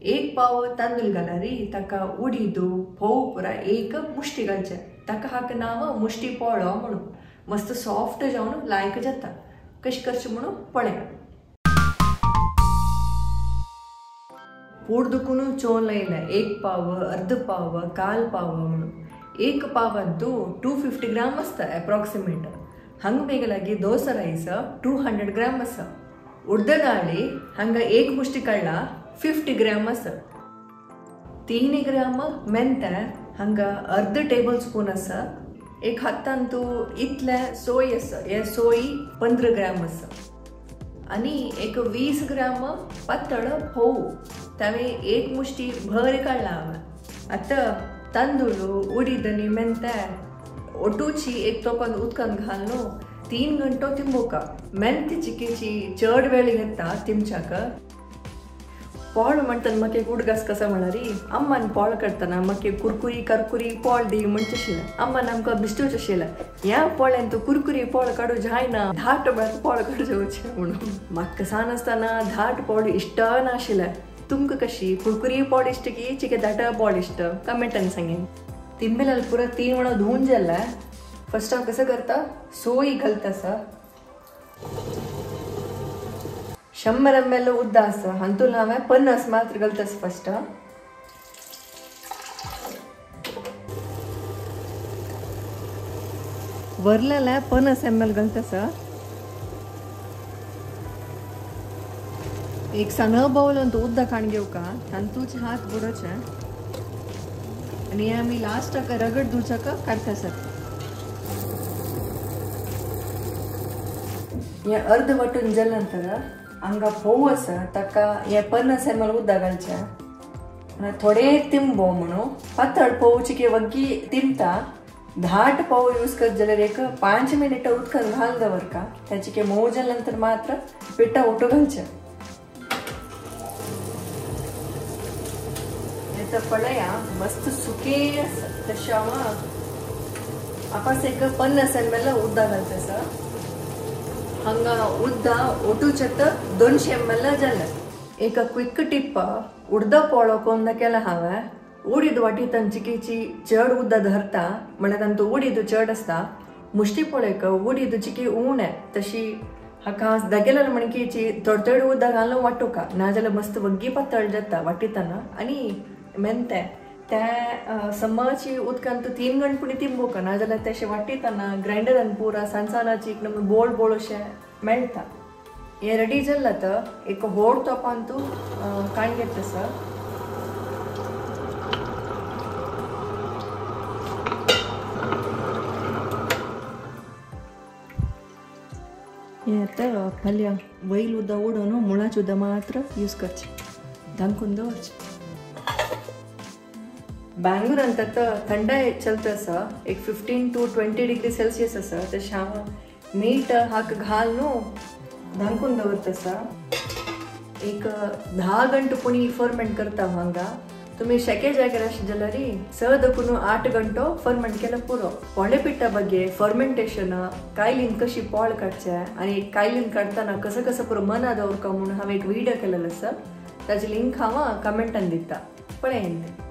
एक पाव तांदूळ घालारी ताका उडीद फोव पुरा एक मुष्टी घालचे ताका हाका नांव मुष्टी पोळो म्हणून मस्त सॉफ्ट जावन लायक जाता कशें करचें म्हणून पळया। पोट दुखून चोवन लायलें एक पाव अर्द पाव काल पाव म्हणून एक पावांतू 250 ग्राम आसता एप्रॉक्सिमेट। हांगा मेगे लागी दोसा रायस 200 ग्राम आसा। उडद दाळी हांगा एक मुष्टी काडला 50 ग्राम आसा। 3 ग्राम मेंते हांगा अर्द टेबल स्पून आसा। एक हातांतू इतले सोय आसा, हे सोय 15 ग्राम आसा आनी एक 20 ग्राम पातळ फोव तावें एक मुष्टी भर काडला हांवें। आतां तांदूळ उडीद आनी मेंते ओटूची एक तोपान उदकान घालून 3 घंटो तिंबोका। मेंती चिकेची चड वेळ घेता तिमच्याक। पोळ म्हणटात म्हाका एक उडगास कसा म्हळ्यार अम्मान पोळ करतना म्हाका कुरकुरी करकुरी पोळ दी म्हणचे आशिल्लें। अम्मान आमकां बिश्टोवचें आशिल्लें ह्या पोळ्यान तूं कुरकुरी पोळ काडूं जायना, धाट म्हळ्यार पोळ काडूं जावचें म्हणून। म्हाका सान आसतना धाट पोळ इश्ट नाशिल्लें। तुमकां कशी कुरकुरी पोळ इश्ट की चिके धाट पोळ इश्ट कमेंटान सांगेन। तिंबेलाल पुरा 3 वेळा धुवून जाल्लें। फर्स्ट हांव कसं करता सोय घालता आसा 100 ml उद्दा आसा हातूंत हांवें 50 मात्र घालता फर्स्ट। वरलेलें 50 ml घालता आसा। एक सान बावलांत उदक काण घेवका तातूंत हात बुडोवचे आनी आमी लास्टाक रगड धुवच्याक काडटा आसात। हें अर्द वांटून जाल्या नंतर हांगा फोव आसा ताका हें 50 ml उदक घालचें आनी थोडे तिंबो म्हणून पातळ फोव चिके वग्गी तिंबता। धाट फोव यूज करत जाल्यार एक 5 मिनटां उदकान घालून दवरका तें चिके मोव जाल्या नंतर मात्र पिठा ओटो घालचें। आतां पळया मस्त सुके आसा तशें हांव आपास एक 50 ml उदक घालता आसा। हांगा उद्दा ओटूचें तर 200 ml जालें। एक क्विक टिप उडदा पोळो कोन्न केला हांवें। उडीद वाटीतान चिकेची चड उद्दा धरता म्हळ्यार तांतूं उडीद चड आसता। मुष्टी पोळ्याक उडीद चिके उणें तशी हाका हांव दगेल्यार म्हणकीची थोडे थोडे उदक घालून वांटूका नाजाल्यार मस्त वग्गी पातळ जाता वाटितना। आनी मेंते तें समाची उदकान तूं 3 घंटे पुणी तिंबोवका नाजाल्यार तेशें वाटितना ग्रायंडरान पुरा सानसानाची एक नमूने बोळ बोळ अशें मेळटा। हें रेडी जालें आतां एक व्हड तोपान तूं काण घेता आसा। हें आतां फाल्यां वयल उदक उडोवन मुळाचें उदक मात्र यूज करचें, धांकून दवरचें। बेंगलोरांत आतां थंडाय चलता आसा, एक 15 to 20 degree Celsius आसा। तशें हांव मीठ हाका घाल न्हू धांकून दवरता आसा। एक 10 घंटे पुणी फर्मेंट करता हांगा। तुमी शेके जाग्यार आशिल्ले जाल्यार 6 देखून 8 घंटो फर्मेंट केल्यार पुरो। पोळे पिठा बगे फर्मेंटेशन कायलीन कशी पोळ काडचें आनी कायलीन काडटना कसो कसो पुरो मना दवरका म्हणून हांवें एक व्हिडियो केलेलो आसा, ताजी लिंक हांव कमेंटान दिता, पळयात।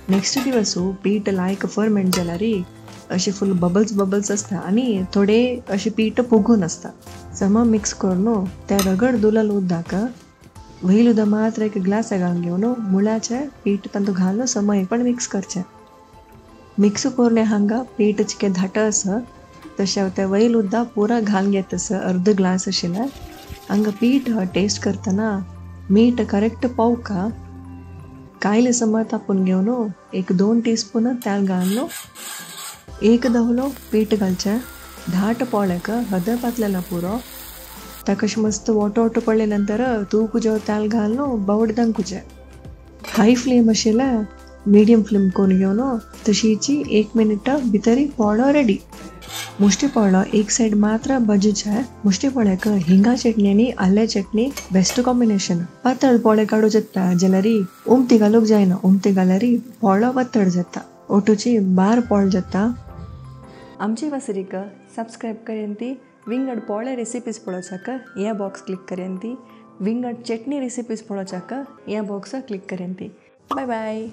नेक्स्ट दिवस पीठ लायक फर्मेंट जाल्यार अशें फूल बबल्स बबल्स आसता आनी थोडे अशें पीठ फुगून आसता। समा मिक्स करून त्या रगड धुलेल्या उदकाक वयल उदक मात्र एक ग्लास घालून घेवन मुळाचें पीठ तातूंत घालून समय पण मिक्स करचें। मिक्स करून हांगा पीठ चिके धाट आसा तशें तें वयल उदक पुरा घालून घेता आसा अर्द ग्लास आशिल्लें। हांगा पीठ टेस्ट करतना मीठ करेक्ट पावका कायले समज तापून घेवन एक 2 टीस्पून तेल घालून एक दवलो पीठ घालचें। धाट पोळ्याक हद पातलेला पुरो ताका मस्त वोटो वोटो पडले नंतर तूप तेल घालून बावड दांकुचें। हाय फ्लेम आशिल्लें मीडियम फ्लेम करून घेवन तशीची 1 मिनिट भितर पोळो रेडी। मुष्टी पोळो एक साइड मात्र भाजूचे। मुष्टी पोळ्याक हिंगा चटणी आनी आल्या चटणी बेस्ट कॉम्बिनेशन। पातळ पोळे काडू जाता जाल्यार उमती घालूंक जायना, उमती घाल्यार पोळो पातळ जाता, ओटूची बार पोळ जाता। आमची वासरीक सबस्क्रायब करेन ती विंगड पोळे रेसिपीज पळोवच्याक हे बॉक्स क्लिक करेन ती। विंगड चटणी रेसिपीज पळोवच्याक ह्या बॉक्साक क्लिक करेन ती. बाय बाय.